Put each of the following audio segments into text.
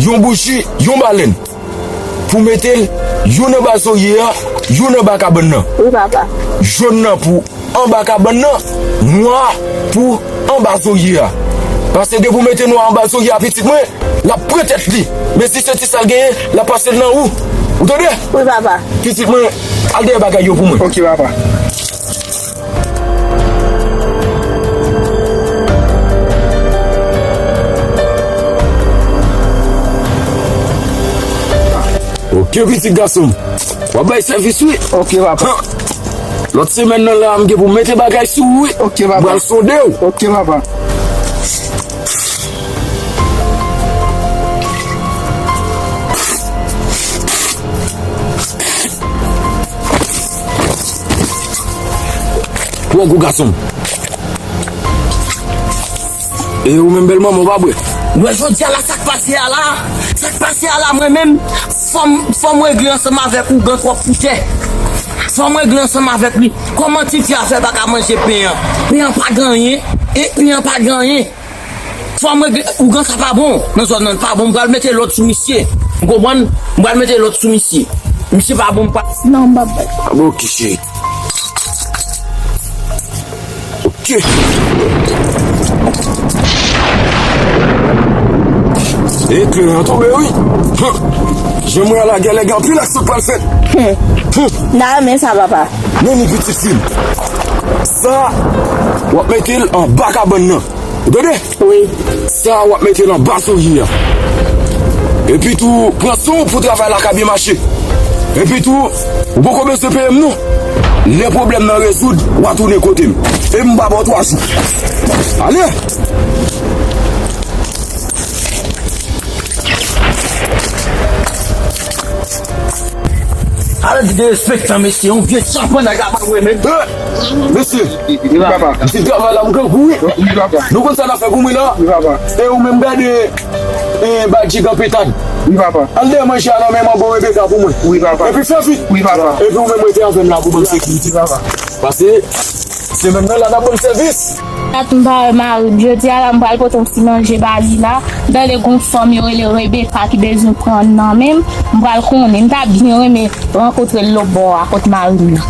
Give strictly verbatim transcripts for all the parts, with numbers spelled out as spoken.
yon bouji, yon balèn. Pou mete l, youn anba zorye a, youn anba kabann nan. Wi, papa. Jòn nan pou anba kabann nan, nwa pou anba zorye a. Paske depi w mete nwa anba zorye a, pitit mwen, l ap pran tèt li. Men si se ti sa l genyen, l ap pase l nan ou. Ou tande? Wi, papa. Pitit mwen, al dèyè bagay yo pou mwen. Ok, papa. Ok, pitit gason m. W ap bay sèvis, wi. Ok, papa. Han. Lòt semèn nan la, m gen pou mete bagay sou ou, wi. Ok, papa. M pral sonde w. Ok, papa. Pran gou gason m. E ou menm bèl manman, w pa bwè? Mwen jodi a la, sa k pase a la, sa k pase a la, mwen menm, fò m, fò m regle ansanm avèk ougan twòp pou tè. Fò m regle ansanm avèk li. Kòman tifi a fè pa ka manje pen an? Pen an pa gen anyen. E pen an pa gen anyen. Fò m regle, ougan sa pa bon. Nan zòn nan pa bon, m pral mete lòd sou misye. Ou konprann? M pral mete lòd sou misye. Misye pa bon, m pa. Non, m pa bay. Ah, bon, ok, cheri. Ok. E kleren an tonbe, wi. Jan m wè a la, gen lè gen anpil aksyon k pral fèt. M ta renmen sa, papa. Men ni pitit fi m. Sa, w ap mete l anba kabann nan. Ou tande? Wi. Sa, w ap mete l anba zorye a. Epi tou, pran swen w pou travay la ka byen mache. Epi tou, ou poko bezwen peye m non. Lè pwoblèm nan rezoud, w a tounen kote m. E m pa ba w twa jou. Ale! Ala di derespektan, mesye, yon vye chapan nèg la pa dwe menm. Eh, mesye, papa, m fin travay la, m grangou, wi. Wi, papa. Nou konn sa n ap fè pou mwen la? Wi, papa. E ou menm gade, eh, badji gan petad. Wi, papa. Al dèyè manje a nan men manbo Rebeka pou mwen. Wi, papa. Epi fè vit. Wi, papa. Epi ou menm rete avè m la pou ban m sekirite. Wi, papa. Pase, semèn nan la n ap ban m sèvis. Dat m pa wè mari m. Jodi a la, m pral pote yon ti manje ba li la. M tande gon fanm yo rele Rebeka ki bezwen pran nan men m. M pral konnen. M ta byen renmen rankontre l lòt bò a kot mari m nan.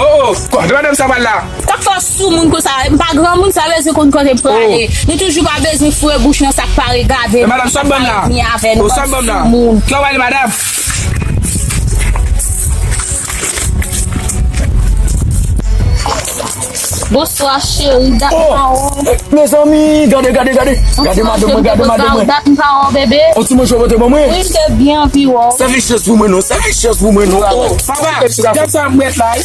Oh, oh, kote madanm sa pral la? Sa k fè w sou moun konsa? M pa granmoun, sa bezwen konn kote m prale. Nou toujou pa bezwen foure bouch nan sa k pa regade. E madanm, sa w ban m la? Vini avè nou kòm sou moun. Ki w pale, madanm? Bonswa, cheri. Dat m pa wè w. Mezanmi, gade, gade, gade. Gade madanm mwen, gade madanm mwen. Dat m pa wè w, bebe. On ti manje w pote ban mwen. Wi, m te byen anvi wè w. Sa fè chans pou mwen non, sa fè chans pou mwen non. Oh, papa, gad sa m mèt la.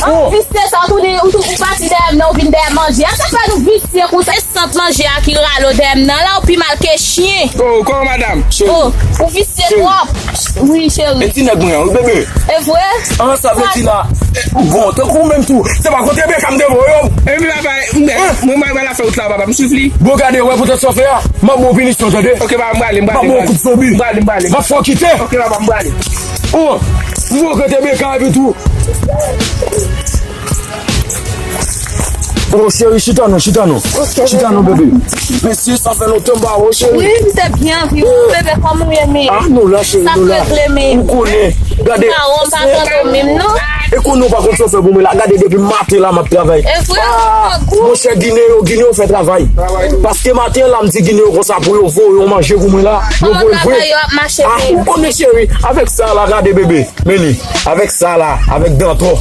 Oh, visye sa, ou tounen, ou tou, ou pati dèyè m nan, ou vin dèyè manje. A sa fè nou visye konsa, e sant manje a ki rale w dèyè m nan la, ou pi mal ke chen. Oh, kòman madanm? Oh, ou visye twòp. Wi, cheri. E ti nèg mwen an, wi, bebe. E vre? An, sa vle di la. Bon, tankou menm tou. Se pa kote Rebeka m te voye w. Epi papa, mwen, mwen, mwen, mwen la fè wout la, papa, m swiv li. Bon, gade, wè poutèt sa w fè a. M ap ba w pinisyon, tande? Ok, papa, m prale, m prale. M ap ba w kout zonbi. M prale, m prale. M ap fè w kite. Ok, papa, m prale. Oh, m voye kote Rebeka epi tou. Oh, cheri, chita non, chita non. Ok, chita non, bebe. Mesye, sa fè lontan m pa wè w, cheri. Wi, m te byen anvi wè w, bebe, kòman w ye, men? Ah, nou la, cheri, nou la. Sa k regle, men? Ou konnen. Gade. M pa wè w, m pa tande w menm, non. E konnen w pa konn sa w fè pou mwen la. Gade, depi maten la, m ap travay. E vre? Ah, monchè, Ginen yo, Ginen yo fè travay. Paske maten la, m di Ginen yo konsa pou yo voye yon manje pou mwen la. Yo voye l vre. Kòman travay yo ap mache, men? Ah, ou konnen, cheri. Avèk sa la, gade, bebe. Men li, avèk sa la, avèk dantò,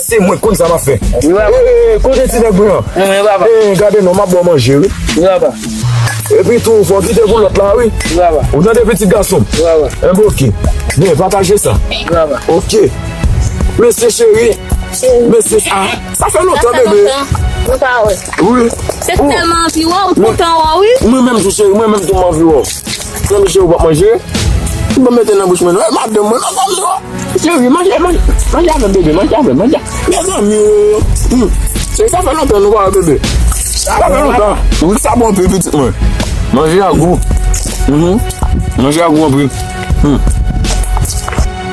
se mwen k konn sa m ap fè. Wi, papa. Eh, kote ti nèg mwen an? Wi, papa. Eh, gade non, m ap ba w manje, wi. Wi, papa. Epi tou, fò w kite pou lòt la, wi. Wi, papa. Ou tande, pitit gason m? Wi, papa. Enben, ok. Byen, pataje sa. Wi, papa. Ok. Mesye cheri. Mesye, ah, sa fè lontan, bebe. Sa fè lontan. Nou pa wè. Wi. Se tèlman anvi wè w, m kontan wè w, wi. Mwen menm tou, cheri, mwen menm tou, m anvi wè w. Kòm cheri, ou p ap manje? M pa mete nan bouch mwen, non. E madanm mwen, non, kòm yo. Cheri, manje, manje, manje avè m, bebe, manje avè m, manje. Mezanmi, hmm. Cheri, sa fè lontan nou pa wè, bebe. Sa fè lontan. Wi, sa bon, pi pitit mwen. Manje a gou. Mhm. Manje a gou anpil. Hmm.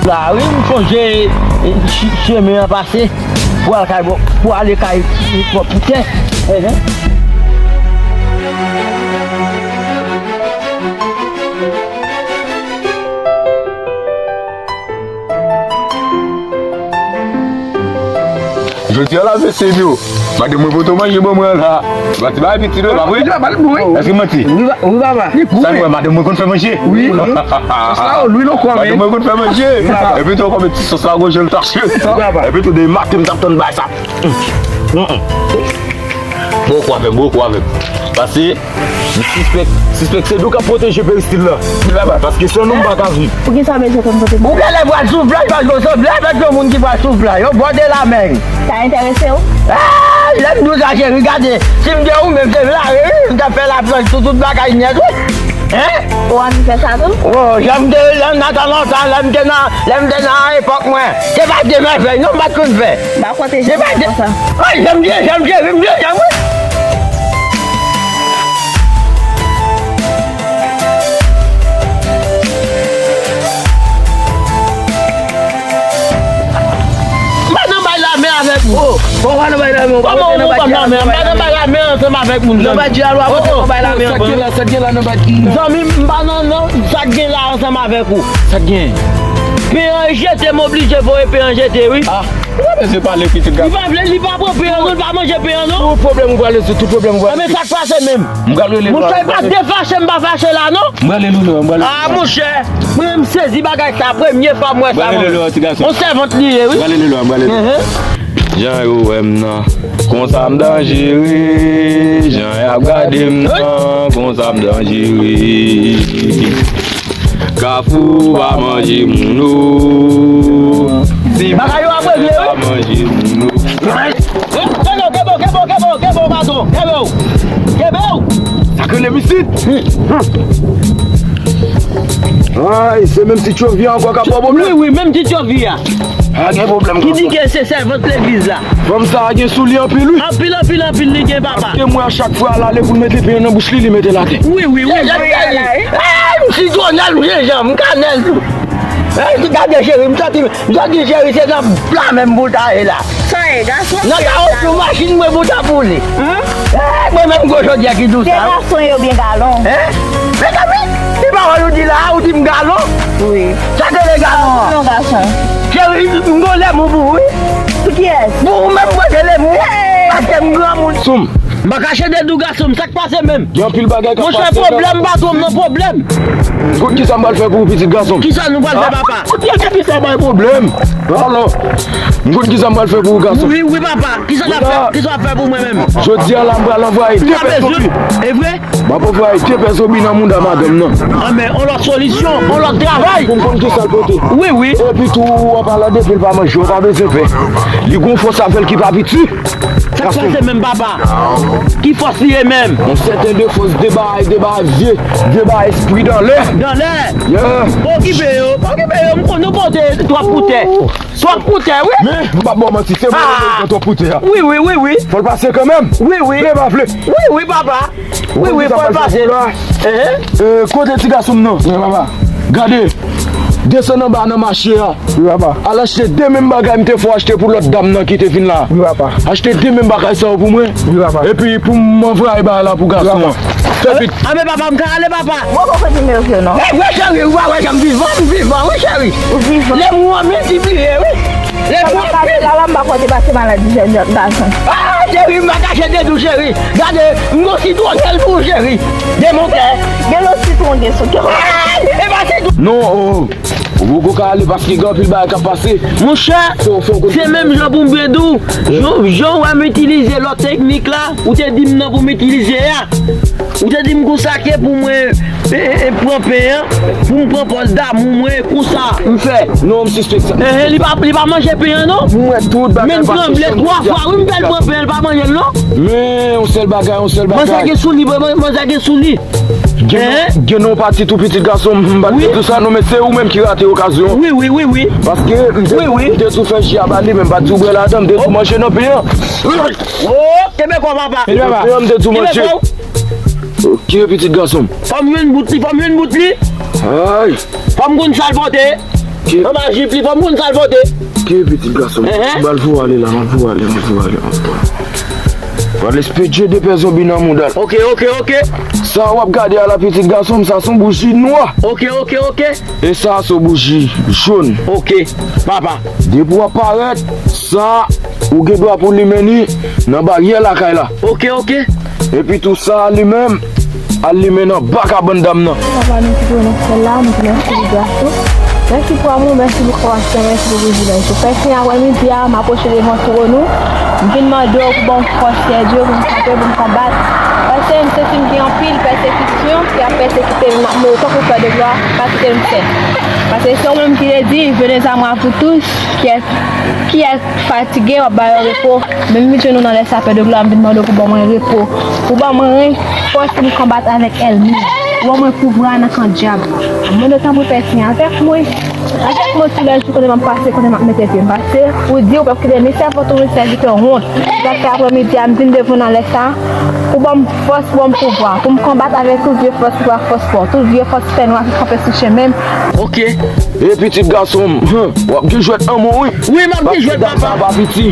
La, wi, m sonje, e, chi-, chemen an pase. Pou al kay, pou ale kay, pou, pou tè. Enhen. Jodi a la, mesye yo, madanm mwen pote manje ban mwen la. Ba ti bay piti dwe, pa vre? Èske manti? Wi, papa. Sa nou wè, madanm mwen konn fè manje? Wi. Sa, lwil ankò, men. Madanm mwen konn fè manje. Epi tou, kòm ti sòs la, gwo jèl tache. Epi tou, de maten, m t ap tann bay sa. Bon kou avè m, bon kou avè m. Pase, m sispèk, sispèk se nou k ap pwoteje peristil la. Paske san nou, m pa ka viv. Poukisa bezwen konn kote m? Ou genlè pral souflay, paske w sanble avèk yon moun ki pral souflay. Yon bò de la men. Sa enterese w? Ah, lè m di w sa, cheri, gade. Si m te ou menm, se vle, wi, m t ap fè laplanch sou tout bagay nèt, wi. Hein? Ou anvi fè sa tou? Oh, jan m te, lè m nan tan lontan, lè m te nan, lè m te nan epòk mwen. Se pa de mèvèy, non, m pa t konn fè. M pa konte sou sa. Ay, jan m di, jan m di, jan m di, jan m di. M pa nan bay lame avèk ou. Oh, bon, w pa nan bay lame, w pa nan bay lame, m pa nan bay lame ansanm avèk moun, zanmi. Nan bay dyalo avèk ou, w pa bay lame ansanm. Sa k gen la, sa k gen la nan bay. Zanmi, m pa nan, nan, sa k gen la ansanm avèk ou. Sa k gen? Pen an jete, m oblije voye pen an jete, wi. Ah, ou pa bezwen pale, pitit gason. Li pa vle, li pa pran pen an, non, li pa manje pen an, non. Tout pwoblèm ou pral rezoud, tout pwoblèm ou pral rezoud. Enben, sa k pase menm? M pral rele Lona. Monchè, pa defache m, pa fache la, non. M rale Lona, m rale Lona. Ah, monchè, mwen, m sezi bagay sa, premye fwa m wè sa, mwen. M rale Lona, ti gason. On sèvant li ye, wi. M rale Lona, m rale Lona. Jan yo wè m nan, konsa m danjere, jan y ap gade m nan, konsa m danjere. Kafou pa manje moun, non. Ti bagay yo ap regle, wi. Pa manje moun, non. Kenbe w, kenbe w, kenbe w, kenbe w, kenbe w, patwon. Kenbe w. Kenbe w. Sa k rele misit. Ay, se menm ti tchovi a ankò k ap ba w pwoblèm. Wi, wi, menm ti tchovi a. Pa gen pwoblèm. Ki di ke se sèvant legliz la. Fanm sa a gen sou li anpil, wi. Anpil, anpil, anpil li gen, papa. Paske mwen, a chak fwa l ale pou l mete pen nan bouch li, li mete l atè. Wi, wi, wi. Ay, m sitwonèl, m jenjanm, m kanèl tou. Ay, gade cheri, m santi, m santi cheri se nan pla menm pou l ta ye la. Sa ye, gason. Nan kawotchou machin mwen pou ta boule. Hein? Eh, mwen menm gwo jodi a ki di w sa, wi. Se gason yo byen galon. Hein? Mezanmi, se pawòl ou di la, ou di m galon? Wi. Sa k rele galon an? Non, gason. Cheri, m gon lèmou pou ou, wi. Pou kiyès? Pou ou menm, mwen gen lèmou. Hey! Paske m granmoun. Soum. M pa kache de dou gason m, sa k pase menm? Gen anpil bagay k ap pase. Monchè, pwoblèm, patwon m nan pwoblèm. M konn kisa m pral fè pou ou, pitit gason m. Kisa nou pral fè, papa? Ou tande kisa bay pwoblèm. Alò, m konn kisa m pral fè pou ou, gason. Wi, wi, papa. Kisa n ap fè, kisa w ap fè pou mwen menm? Jodi a la, m pral anvwaye de pè zonbi. E vre? M ap anvwaye de pè zonbi nan mouda madanm nan. Anben, on lòt solisyon, on lòt travay. Pou m konn kisa l pote. Wi, wi. Epi tou, an palan de pen, l pa manje, ou pa bezwen pè. Li gon fòs avè l ki pa piti. Sa k pase menm, papa? Ki fòs li ye menm? Yon sèten de fòs, de bagay, de bagay vye, de bagay espri dan lè. Dan lè? Yeah. Pa okipe yo, pa okipe yo, m konn nou pote twòp pou tè. Twòp pou tè, wi. Men, m p ap ba w manti, se mwen ki pran twòp pou tè a. Wi, wi, wi, wi. Fò l pase kanmenm. Wi, wi. Vle pa vle. Wi, wi, papa. Wi, wi, fò l pase. Eh, kote ti gason m nan? Wi, papa. Gade, desann anba nan mache a. Wi, papa. Al achte de menm bagay m te fè w achte pou lòt dam nan ki te vin la. Wi, papa. Achte de menm bagay sa yo pou mwen. Wi, papa. Epi pou m anvwaye bagay la pou gason an. Fè vit. Anben, papa, m ka ale, papa. Mwen poko di mèsi non. Eh, wè cheri, ou pa wè jan m vivan, m vivan, wi, cheri. Ou vivan. Lèmou an miltipliye, wi. Lèmou an pil. Papa, la, la, m pa kwè te pase maladi jèn gason. Ah, cheri, m pa kache de dou, cheri. Gade, m gon sitwon pou ou, cheri. De mon kè. Gen lòt sitwon gen sou kè. Ah, e pa sitwon. Non, oh. Ou poko ka ale paske gen anpil bagay k ap pase. Monchè, se menm jan pou m byen di w. Jan, jan w wè m itilize lòt teknik la, ou te di m nan pou m itilize a. Ou te di m konsa ke pou mwen, e, e, e, pran pen an, pou m pran pòz damou mwen, konsa m fè. Non, m sispèk sa. Eh, eh, li pa, li pa manje pen an, non. Mwen tout bagay. Men m tranble twa fwa, wi, m fè l pran pen an, li pa manje l, non. Men, yon sèl bagay, yon sèl bagay. Manzè gen sou li, manzè gen sou li. Gen, gen yon pati tou pitit gason m, m pa t di sa non, men se ou menm ki rate okazyon. Wi, wi, wi, wi. Paske m te, m te tou fè ji a ba li, men m pa t di w bwè ladan, m te tou manje nan pen an. Oh, kenbe kò w, papa. Pen an, m te tou manje. Ok, pitit gason m. Fò m jwenn bout li, fò m jwenn bout li. Ay. Fò m konn sa l pote. Anba jip li, fò m konn sa l pote. Ok, pitit gason m. Enhen. M pral voye ale la, m ap voye ale, m ap voye ale, m ap voye ale. Pral espedye de pè zonbi nan mouda l. Ok, ok, ok. Sa w ap gade a la, pitit gason m, sa se yon bouji nwa. Ok, ok, ok. E sa se yon bouji jòn. Ok, papa. Depi w ap parèt, sa ou gen dwa pou limen li nan baryè lakay la. Ok, ok. Epi tou sa li menm, al limen nan baka bann dam nan. Papa, nou kite nan syèl la, nou di mèsi pou gras ou. Mèsi pou amou, mèsi pou konpasyon, mèsi pou privilèj ou. Pè Senyè, aprè midi a, m apwoche devan twòn ou. M vin mande w pou ban m fòs, Seyè Dye, pou m kanpe, pou m konbat. Paske m santi m gen anpil pèsekisyon ki ap pèsekite m, m ap mande w tankou Pè de glwa, pa kite m sèl. Paske se ou menm ki te di, venez à moi vous tous, qui êtes, qui êtes fatigués, w ap ba yo repo. Men m vin jwenn ou nan lè sa, Pè de glwa, m vin mande w pou ban mwen repo, pou ban mwen fòs pou m konbat avèk ènmi, pou ban mwen pouvwa nan kan dyab. M mande w tanpri, Pè Senyè, avèk mwen, avèk mwen tou lè jou kote m ap pase, kote m ap mete pye m. Paske ou di ou p ap kite ni sèvant ou ni sèvitè wont. Se sa k fè aprè midi a, m vin devan w nan lè sa, pou ban m fòs, pou ban m pouvwa, pou m konbat avèk tout vye fòs ki pa fòs pa w, tout vye fòs fènwa ki kanpe sou chemen m. Ok. E pitit gason m, w ap gen jwèt anmou wi. Wi, m ap gen jwèt, papa. Paske dam sa pa piti.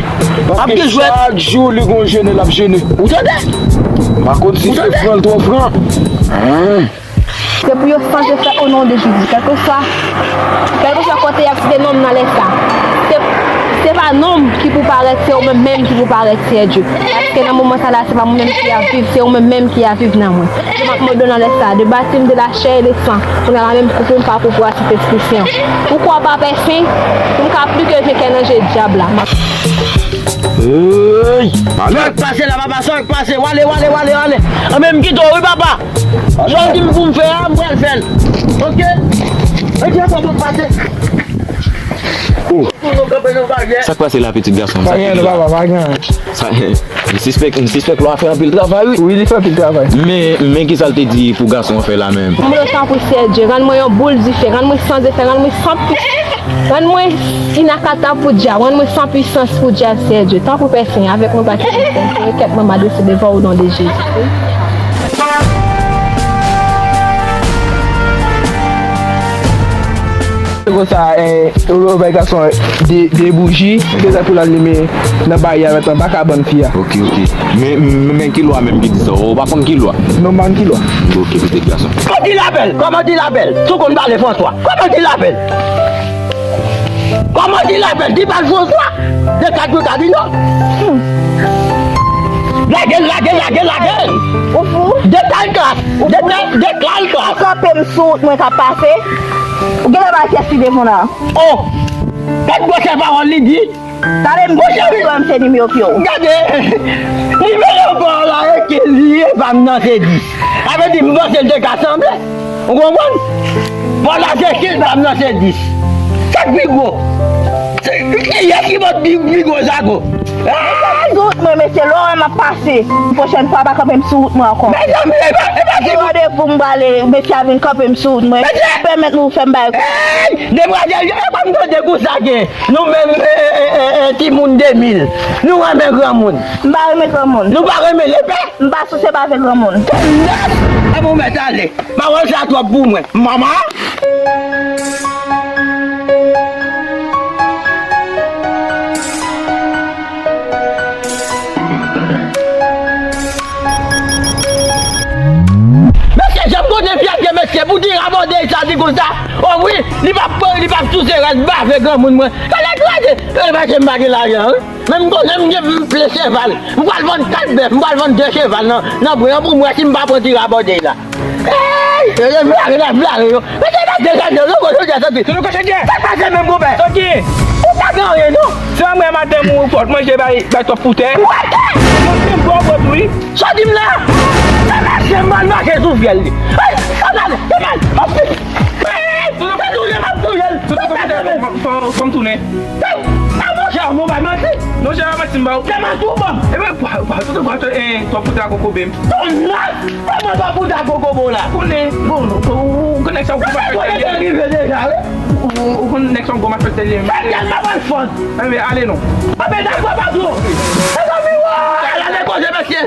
Paske chak jou li gon jene l ap jene. Ou tande? Pa konn si se fran l twò fran. Se pou yo sanze fè o non de Jezi. Kèlkeswa, kèlkeswa kote y ap site non m nan lè sa, se, se pa non m ki pou parèt, se ou menm menm ki pou parèt, Seyè Dye. Paske nan moman sa la, se pa mwen menm ki ap viv, se ou menm menm ki ap viv nan mwen. M ap mande w nan lè sa, de baptême de la chair et de sang, pou nan la menm koupe m pa pouvwa Sentespri Sen. Pou kò pa pèse, pou m ka pli ke venkè nan je dyab la. Ey! Sa k pase la, papa? Sa k pase? W ale, w ale, w ale, w ale. Anben, m kite w wi, papa. Sa w di m pou m fè a, m pral fè l. Ok? Ok, papa, m pase. Oh. Pou nou kanpe nan baryè. Sa k pase la, pitit gason m? Pa gen anyen, papa, pa gen anyen. Sa, m sispèk, m sispèk lwa fè anpil travay, wi. Wi, li fè anpil travay. Men, men ki sa l te di pou gason an fè la menm? M mande w tanpri, Seyè Dye, rann mwen yon boul dife, rann mwen san zefè, rann mwen san pwisans, rann mwen inakatab pou dyab, rann mwen san pwisans pou dyab, Seyè Dye. Tanpri, Pè Senyè, avèk mwen, pa kite m sèl. Rèkèt mwen m adrese devan w, o non de Jezi. Konsa, eh, yo bay gason de, de bouji, se sa pou l al limen nan baryè a, nan baka bann fi a. Ok, ok. Men, men, men ki lwa menm ki di sa? Ou pa konn ki lwa? Non, m pa konn ki lwa. Ok, pitit gason. Kòman di labèl? Kòman di labèl? Si w konn pale Franswa. Kòman di labèl? Kòman di labèl? Di pa l Franswa. De kat wi Kadino. Lage l, lage l, lage l, lage l. Ou fou? De tal klas. De tal, de tal klas. Ou kanpe m sou wout mwen k ap pase. Ou genlè pa wè kiyès ki devan w la. Oh! Gad gwosè pawòl li di. Gade m, monchè, wi. M se nimewo pye w. Gade, nimewo pa w la, e ke li e pa m nan se dis. Sa vle di m panse l te ka sanble. Ou konprann? Pa w la se ke l pa m nan se dis. Sa k pi gwo? Se, kiyès ki pot pi, pi gwo zago? Sou wout mwen, mesye, lè w wè m ap pase, pwochèn fwa, pa kanpe m sou wout mwen ankò. Mezanmi, e pa, e pa ti randevou m prale, mesye a vin kanpe m sou wout mwen. Pèmèt nou fè m bay. Hey! Demwazèl, e pa m tande kou sa gen. Nou menm, e, e, e, e, timoun de mil. Nou renmen granmoun. M pa renmen granmoun. Nou pa renmen lepè. M pa souse pa avèk granmoun. Tonnè! E bon, mèt ale. Pawòl sa twòp pou mwen. Manman! Mesye, jan m konnen fyav gen mesye, pou di rabòde sa, di konsa. O wi, li p ap, li p ap souse rès bave granmoun mwen. Gade kraze, e mesye m pa gen lajan, wi. Men m konnen m gen m plen cheval. M pral vann kat bèf, m pral vann de cheval nan, nan bren an pou m wè si m pa pran ti rabòde la. Ey! Leve, leve, leve, leve, yo. Mesye, leve, leve, leve, yo, yo, yo, yo, yo. Sa k pase menm, konpè? Sa k gen? Ou pa gen anyen, non. Se anmwey maten, ou fòt manje bay, bay twòp poutè. Poutè! Mwen menm gwo gwo tou, wi. Sa w di m la? Se mesye m al mache sou fyèl li. Ey! Sa m ale, se mal. Ey! Ey! Fò m tounen, fò m tounen. Monchè, mwen pa manti. Monchè, pa manti m ba ou. Se manti ou ban m. Ebyen, pa, pa, pa, pa, eh, twòp poutè a kokobe m. Tonnè! Kòman twòp poutè a kokobe w la? Konnen, bon, ou, ou, ou konn nèg sa w gwo mafya tèlye. Ou, ou, ou konn nèg sa w gwo mafya tèlye. Fè kèl pa pral fòs. Enben, ale non. Anben, dakò, patwon. Mezanmi, wè! Gade koze, mesye.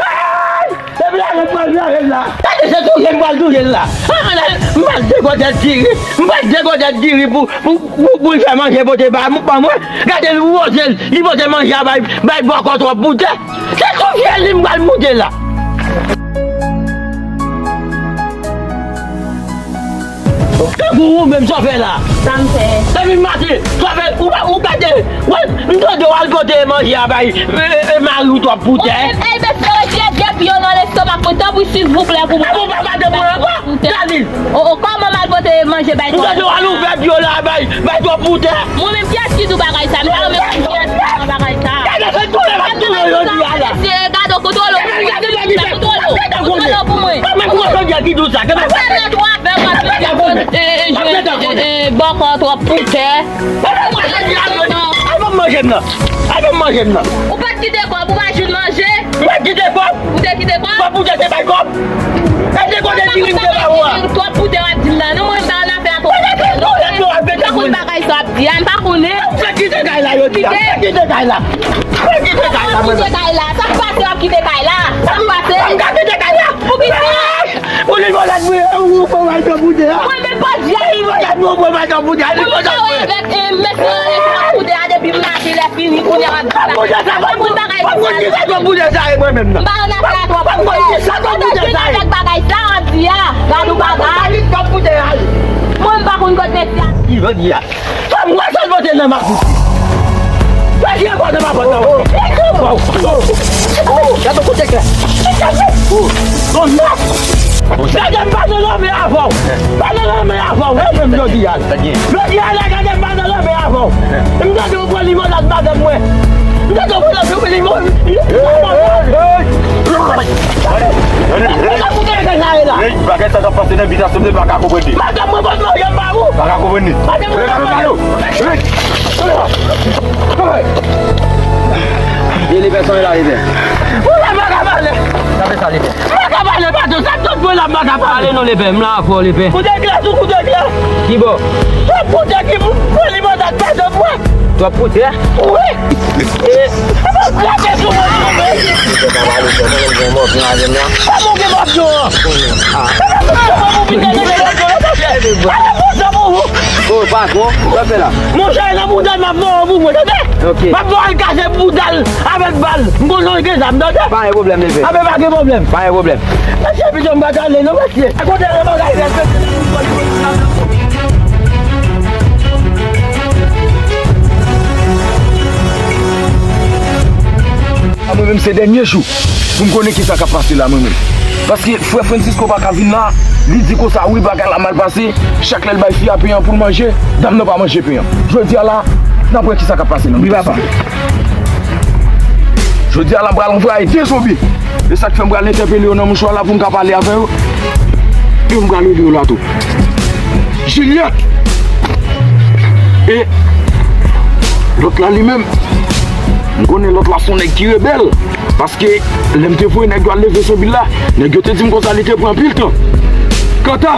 Ey! Depi la, mwen pran vyaje la. Gade Se touye m pral touye l la. Ah, m pral degòtèt diri. M pral degòtèt diri pou, pou, pou, pou l fè manje pote ba, ba mwen. Gade l woze l, li pote manje a bay, bay bòkò twòp pou tè. Se sou fyèl li m pral moute la. Tankou ou menm, sa w fè la? Sa m fè? Depi maten, sa w fè? Ou pa, ou pa te, wè, m tande w al pote manje a bay, e, e, e, mari w twòp pou tè. Ou menm, ey, mesye, retire de pye w nan lestomak mwen, tanpri, silvouplè, pou mwen. Epi w pa pale de mwen ankò, Dani. O, o, kòman m al pote manje bay twòp pou tè? M tande w al ouvè pye w la, bay, bay twòp pou tè. Mwen menm, kiyès ki di w bagay sa? M pa renmen moun ki di m bagay sa. Gade, se tou lè m ap tou yo di a la. Mesye, gade w, kontwole w pou mwen. Kontwole w pou mwen. Mwen menm, kontwole w ki di w sa. Gade, gade, gade, gade, bòkò twòp pou tè. Al ban m manje m nan. Al ban m manje m nan. Ou pa t kite kòb, ou pa jwenn manje. Ou pa t kite kòb. Ou te kite kòb? Kòb pou te te bay kòb. E te kote diri m te ba ou a. Twòp pou te w ap di m nan. Non, mwen m pa nan afè a twòp. Ou pa konn bagay sa w ap di a, m pa konnen. Ou fè kite kay la, yo di a. Fè kite kay la. Fè kite kay la, mwen. Kite kay la. Sa k pase w ap kite kay la? Sa k pase? M ka kite kay la. Poukisa? Ou limonad mwen, ou pran mal twòp pou tè a. Mwen menm pa di a. Limonad mwen, ou pran mal twòp pou tè a. Mwen pa wè avèk, eh, mesye, twòp pou tè a depi m maten lè fini, kounye a w ap di sa. Twòp pou tè sa, twòp pou tè sa, twòp pou tè sa, e mwen menm nan. M pa nan afè a twòp pou tè. Pandan w vin avèk bagay sa, w ap di a, gad yon bagay. Twòp pou tè a. Mwen m pa konn kot mesye a. Ki jodi a. Fè m wè sa l pote nan makouti. Pèdi ankò nan makòt nan. Gade kote klè. Gade m pa nan lanmè avè w. Pa nan lanmè avè w. Mwen menm jodi a. Jodi a la, gade m pa nan lanmè avè w. M tande w pran limonad madanm mwen. M tande w pran limonad. Gade kote klè sa ye la. Bagay sa k ap pase nan bitasyon m, m pa ka konprann li. Madanm mwen pot manje m ba ou. Pa ka konprann li. Madanm mwen pot manje. Vye lepè, sa w la, lepè? Ou la, m pa ka pale. Sa fè sa, lepè? M pa ka pale, patwon, sa tout mwen la, m pa ka pale. Pale non, lepè, m la avè w, lepè. Kout eklè sou kout eklè. Ki bò? Twòp pou tè ki pou pran limonad madanm mwen. Twòp pou tè? Wi. E, e pa gate sou mwen, non, men. Kòman w gen mòfyon an? Oh, patwon, sa w fè la? Monchè, nan bouda m ap voye pou mwen, tande? Ok. M ap voye al kase bouda l avèk bal. M konn yon gen zam, tande? Pa gen pwoblèm, lepè. Ape pa gen pwoblèm. Pa gen pwoblèm. Mesye, pito m pa t ale, non, mesye. Kote le bagay, mesye? A mwen menm, se dènye jou pou m konnen kisa k ap pase la, mwen menm. Paske frè Francisco pa ka vin la, li di konsa, wi, bagay la mal pase, chak lè l bay fi a pen an pou l manje, dam nan pa manje pen an. Jodi a la, n ap wè kisa k ap pase nan. Wi, papa. Jodi a la, m pral anvwaye de zonbi. E sa k fè m pral entèpele yo nan mouchwa la pou m ka pale avè yo. E m pral rele yo la tou. Juliette! E lòt la li menm, m konnen lòt la se yon nèg ki rebèl. Paske lè m te voye nèg yo al leve zonbi la, nèg yo te di m konsa li te pran anpil tan. Kanta